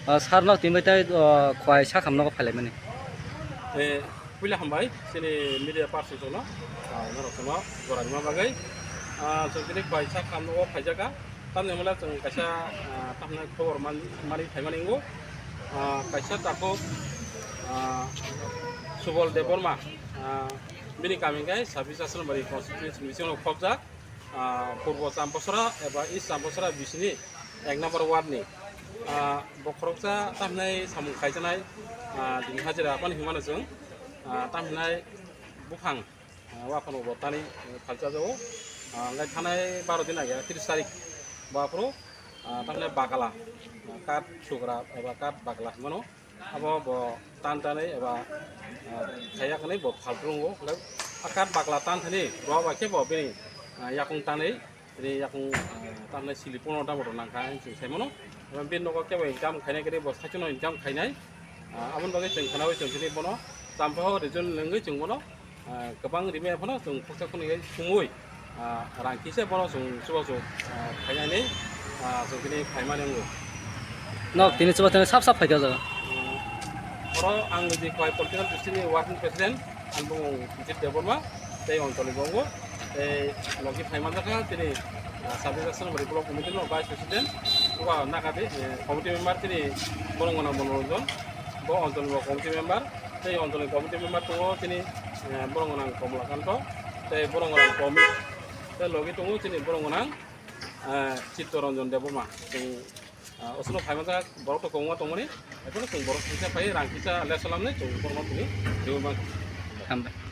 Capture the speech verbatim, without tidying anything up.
Ah, sir no tini bai tai, ah, khwai sakhamno phailaimani. Eh, puila hambai, chini media person no, ah, norok no, jora rima bagwi. Ah, chwng tini khwai sakhamno phaijakha. Tamni hwnle chwng kaisa, ah, tamni khobor man-, mani phaimani wngo. Ah, kaisa takhuk, ah, Subol Debbarma, ah, bini kami khe Sabis Asrambari constituency bisingo khobjak, ah, Purbo Champosora eba East Champosora bisini ek number ward ni, ah, bo khoroksa tamhinai samung khaijaknai, ah, dini hajira aphano himano chwng, ah, tamhinai buphang, ah, waphano bo tani, eh, phalchajago. Ah, hwnkhe thanai baro din age tris tarik bo aphuru, ah, tamhinai bagala, ah, kath sugra eba kath bagala himano. Abo bo tan tanwi eba, ah, khaiya kwnwi bo phaltrwngo. Hwnkhe a kath bagla tan thani bo bai khe bo bini, ah, yakung tanwi, bini yakung, ah, tamhinai sili pono tamo rok nangkha hinwi chwng saimano. Eba bini nogo kebo income khainai kwrwi bo saichwno income khainai. Ah, aboni bagwi chwng khwnawi chwng tini bono Champao region wngwi chwng bono, ah, kwbang rimwi phano chwng khoksa khwnwi sumui, ah, rang kisa bono chwng chubachu, ah, khainani, ah, chwng tini phaimani wngo. Nok tini chuba tini sap sap phaikha jaga. Hmm. Oro ang niji Khwai political district ni working president, ang bumung Bijit Debbarma, tei Anjali Bongo, tei logi phaimanjakha tini, ah, Sabis Asrambari block committee no vice president, uba nakadi, eh, committee member tini borok gwnang Monoranjan, bo Anjali bo committee member, tei Anjali committee member tongo tini, eh, borok gwnang Komla Kanto, tei borok gwnang Komit, tei logi tongo tini borok gwnang, eh, Chitto Ranjan Debbarma. Chwng, eh, osno phaimajak borok to kwbangma tongmani, ekhorno chwng borok kisa phai rang kisa lesa lamnai chwng borokno tini riwi mankha. Hambai.